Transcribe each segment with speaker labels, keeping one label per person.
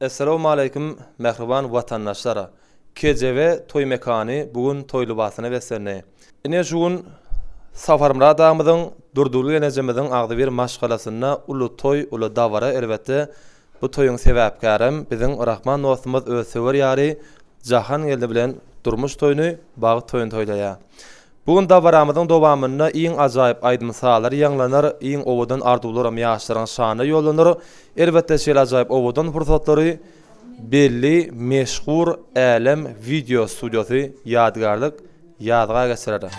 Speaker 1: Essalawmaleýkim mähriban watandaşlar! Kejebe toý mekany bu gün toý lybasyna beslendi. Ine şu gün Saparmyrat agamyzyň, Durdygül gelnejemiziň agzybir maşgalasynda uly toý, uly dabara elbetde bu toýuň sebäpkärem biziň Rahman dostumyz öz söwer ýary Jahangeldi bilen durmuş toýuny, bagt toýuny toýlaýar. Bu gün dabaramyzyň dowamynda iň ajaýyp aýdym-sazlar ýaňlanar, iň owadan arzuwlaram ýaşlaryň şanyna ýollanar. Elbetde şeýle ajaýyp owadan pursatlary belli meşhur Älem wideo studiýasy ýadygärlik ýazga geçirer.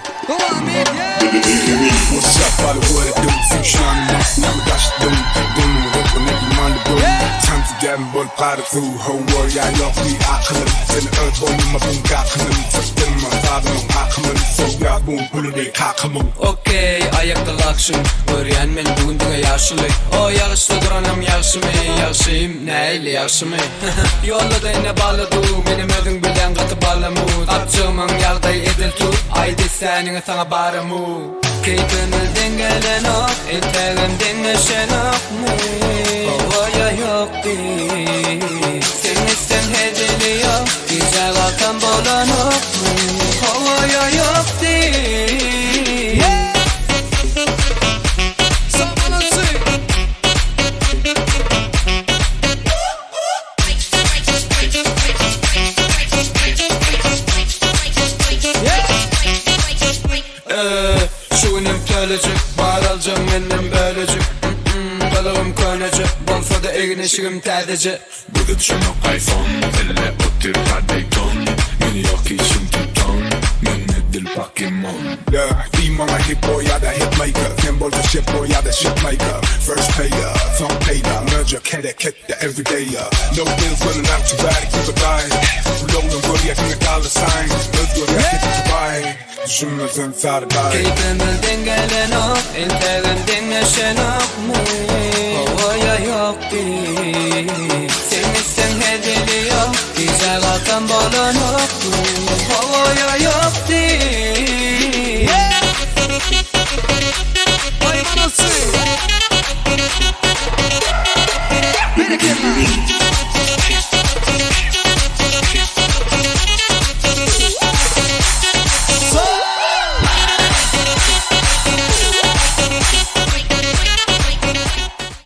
Speaker 2: Okey aýakda lagşym Görýän men bu gün diňe ýaşuly O ýagyşda duranam ýagşymy Ýagşym nähili ýagşymy Ýollada ine baly du Menem özüň bilýäň gaty balamu Gapjygymyň ýagdaýy edil tut Aýt isläniňi saňa baramu Keýpimiz deň gelenok Entägem deňleşenokmy Hawa ýa ýok diý Sen gitseň hezili ýok Gijä galsam bolanokmy Hawa ýa ýok diý Şu günem tölejek Bar aljak menden bölejik Gylygym köneje Bolsa-da egin-eşigim täzeje
Speaker 3: Göze düşenok iPhone Elle otyr Paddington Meni ýok işim tutan Men edil Pokemon.
Speaker 4: Yeah, diý maňa hit boy ýa-da hit maker Sen bolsa shit boy ýa-da shit maker First payer, soň peýda Möjek hereketde everyday No bills running out to ride keep a dying Ulagdan görýär diňe dollar sign Özgerýär teklip baý Düşünmeseň sary daýy.
Speaker 2: Keýpimiz deň gelenok, entegem.